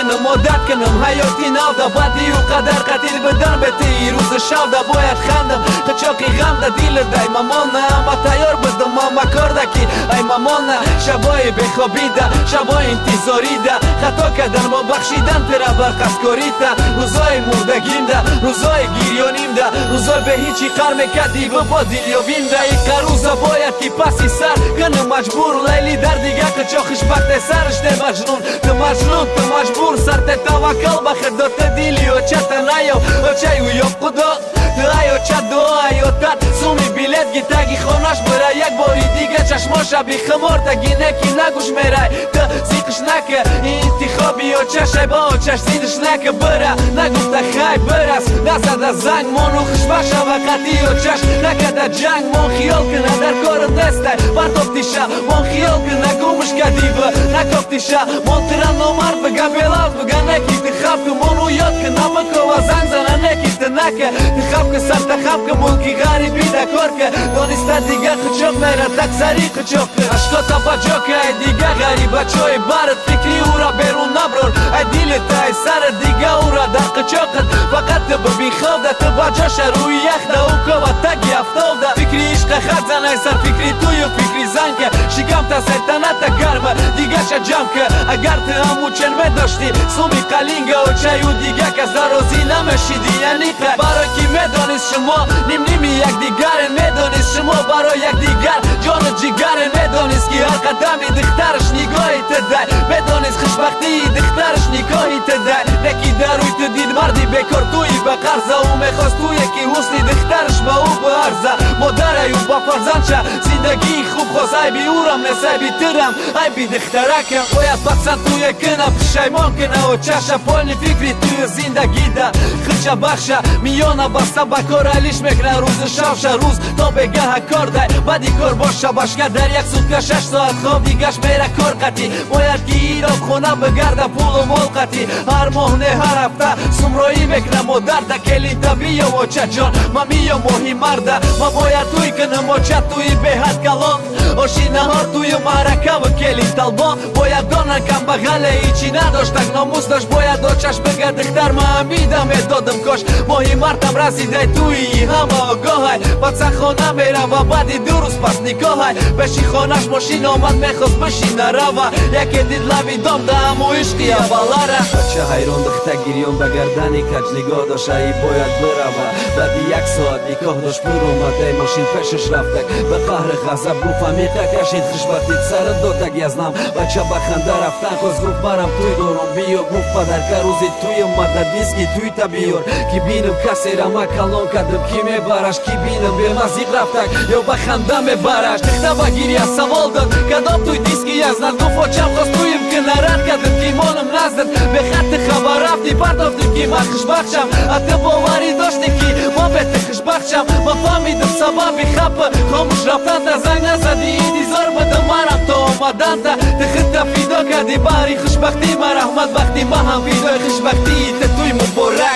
кунам, одат кунам ҳаёти навда. Баъди ӯ қадар қатил бидан бетии рӯзи шавда бояд хандам. Қичоқи ғамда дили дай мамона, ама тайёр будам, ама корда ки ай мамона. Шабои бехобида, шабои интизорида, хато кардан бо бахшидан тира бар қасдкорита. Рӯзои мурдагимда, рӯзои гирёнимда, рӯзои бе ҳичи қар мекардӣ бо дилёбимда. Иқа рӯза бояд ки паси сар кунам маҷбур. Лайли дар дига қичо хушбахте сараш те маҷнун. Ту маҷнун, ту маҷбур, сарте таваккал ба худо. Ту дили очата наёб, очаю ёб худо. Ту ай оча дуо ай отат суми билет ги таги хонаш бира як бори дига чашмоша бихумор таги неки нагӯш мерай. Ту зиқш нака, интихоби очашай ба очаш зидш нака бира. Нагуфта хай бирас, назада занг мону хушбахт шава қатъи очаш. Накада ҷанг мон хиёл кина дар кору нестай партофтиша. Мон хиёл кина гумш кадиба накофтиша. Мон тира номард бига белавз бига неки ты хаб ки мону ёд кина бикова занг зана неки ты нака. Ты хаб ки сарта хаб ки мулки ғариби да кор ки дониста дига қичоқ мера так сари қичоқ ки. Ашкота ба ҷо ки ай дига ғарибачои барат фикри ӯра берун наброр. Ай дилит ай сарат дига ӯра дар қичоқат. Фақат ту бибин хобда, ту ба ҷоша рӯи яхда ӯ кова таги афтовда. Фикри ишқа хат зан ай сар фикри тую фикри зан ки шикамта сайтаната гарма дигаша ҷамъ ки. Агар ту ҳамучен медоштӣ суми қалинга очаю дига кас дарозӣ намешидӣ яниқа. Барои ки медонист шумо нимними якдигарен, медонист шумо барои якдигар ҷону ҷигарен. Медонист ки ҳар қадами духтараш нигоҳи ту дай, медонист хушбахтии духтараш никоҳи ту дай. Неки дар рӯи ту дид марди бекор туи ба қарза, ӯ мехост туе ки ҳусни духтараш ба ӯ баарза. Модараю ба фарзандша зиндагии хуб хост, айби ӯрам нест, айби тирам, айби духтаракам. Бояд пасанд туе кина пушаймон кина очаша, полни фикри тую зиндагида хича бахша. Миёна баста ба кор алиш мекна рӯзу шавша, рӯз то бегаҳа кор дай баъди кор боша башка. Дар як сутка 6 соат хоб дигаш мера кор қатӣ. Бояд ки ироб хона бигарда пулу мол қатӣ. Ҳар моҳ не, ҳар ҳафта сумроӣ мекна модарда. Келинта биё очаҷон, ма миё моҳи марда. Ма бояд туй кунам оча, туи беҳад калон. Оши наҳор тую маъракаву келин талбон. Бояд донан камбағале ҳичи надоштак номус дошт. Бояд очаш бига духтар ма амида медодам кош. Моҳи мартам расидай, туи ҳама огоҳай. Паца хона мерава баъди 2 рӯз пас никоҳай. Пеши хонаш мошин омад, мехост бишина рава. Яке дид лаби дом да ҳаму ишқи аввалара. Бача ҳайрон, духта гирён, ба гардани каҷ нигоҳ дошт, аи бояд бирава. Баъди як соат никоҳ дошт, буромадай мошин пешаш рафтак. Ба қаҳри ғазаб гуфт: «Амиқа кашид хушбахтит сарат додак язнам». Бача ба ханда рафтан хост, гуфт: «Барам туй дорум, биё». Гуфт: «Падарка, рӯзи туй омада, диски туйта биёр, ки бинам касера ма калон кардам, ки мебараш, ки бинам бемазиқ рафтак ё ба ханда мебараш». Духта ба гиря савол дод: «Кадом туй, диски язнад?» Гуфт: «Очам хост туим ки нарад кардам, ки монам наздад. Бехатти хабар рафтӣ, партофтӣ ки ман хушбахтшам, а ту боварӣ доштӣ, ки мо бе ту хушбахтшам. Ма фаҳмидам сабаби хапа хомӯш рафтанта. Занг назадӣ, интизор будам марам то омаданта. Ту худта фидо кардӣ баҳри хушбахтӣ ма, раҳмат, бахти ма ҳам фидои хушбахтии ту. Туй муборак».